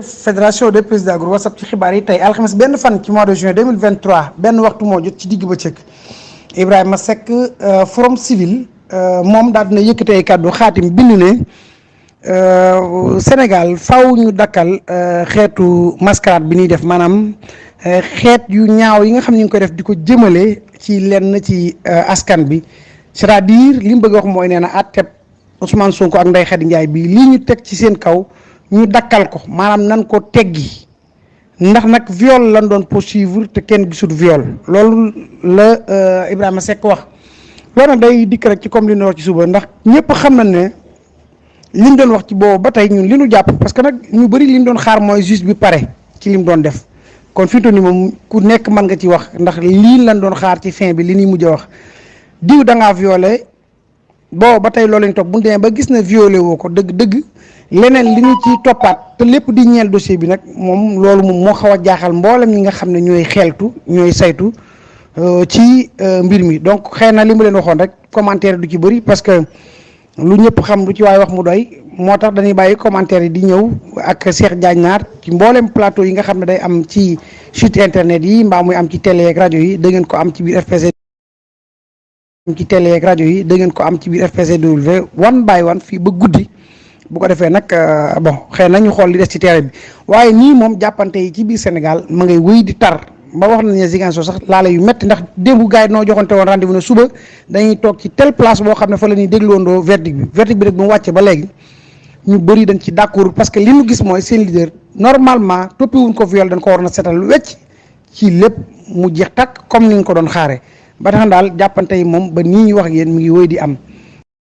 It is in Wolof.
fédération des présidents groupe WhatsApp ci xibaar yi tey alxames benn fan ci mois de juin 2023 benn waxtu moo jot ci digg bëccëg Ibrahima Seck forum civil moom daal dina yëkkatee kàddu xaatim bind ne Sénégal faw ñu dakkal xeetu mascarade bi ñuy def maanaam xeet yu ñaaw yi nga xam ne ñu ngi koy def di ko jëmale ci lenn ci askan bi c'est-à-dire li mu bëgg wax mooy nee na àtteb Ousmane Sonko ak Ndeye Khady Ndiaye bi lii ñu teg ci seen kaw ñu dakkal ko maanaam nan ko teggi ndax nag viol lan doon poursuivre te kenn gisul viol loolu la Ibrahima Seck wax loolu nag day dikk rek ci comme li ñu wax ci suba ndax ñëpp xam nañ ne li mu doon wax ci boobu ba tey ñun li ñu jàpp parce que nag ñu bëri li mu doon xaar mooy juge bi pare ci li mu doon def kon fi mu toll nii moom ku nekk mën nga ci wax ndax lii lan doon xaar ci fin bi li ñuy mujj a wax diw da ngaa violé boobu ba tey loolu lañ toog bu ñu demee ba gis na violé woo ko dëgg-dëgg. leneen li ñu ci toppaat te lépp di ñeel dossier bi nag moom loolu moom moo xaw a jaaxal mboolem ñi nga xam ne ñooy xeeltu ñooy saytu ci mbir mi donc xëy na li mu leen waxoon rek commentaire du ci bëri parce que lu ñëpp xam lu ci waay wax mu doy moo tax dañuy bàyyi commentaire yi di ñëw ak Cheikh Diagne Naar ci mboolem plateau yi nga xam ne day am ci site internet yi mbaa muy am ci télé ak rajo yi da ngeen ko am ci biir FPC ci télé ak rajo yi da ngeen ko am ci biir FPCW one by one fii ba guddi. bu ko defee nag bon xëy na ñu xool li des ci terrain bi waaye nii moom jàppante yi ci biir Sénégal ma ngay wéy di tar ba wax nañ ne Ziguinchor sax laala yu métti ndax démb gars yi noo joxante woon rendez-vous ne suba dañuy toog ci telle place boo xam ne fa la ñuy dégloondoo verdict bi rek bu mu wàccee ba léegi ñu bëri dañ ci d'accord parce que li ñu gis mooy seen leader normalement toppiwuñ ko viol dañ ko war na seetal wecc ci lépp mu jeex takk comme ni ñu ko doon xaaree ba tax daal jàppante yi moom ba nii ñu wax ak yéen mi ngi wéy di am.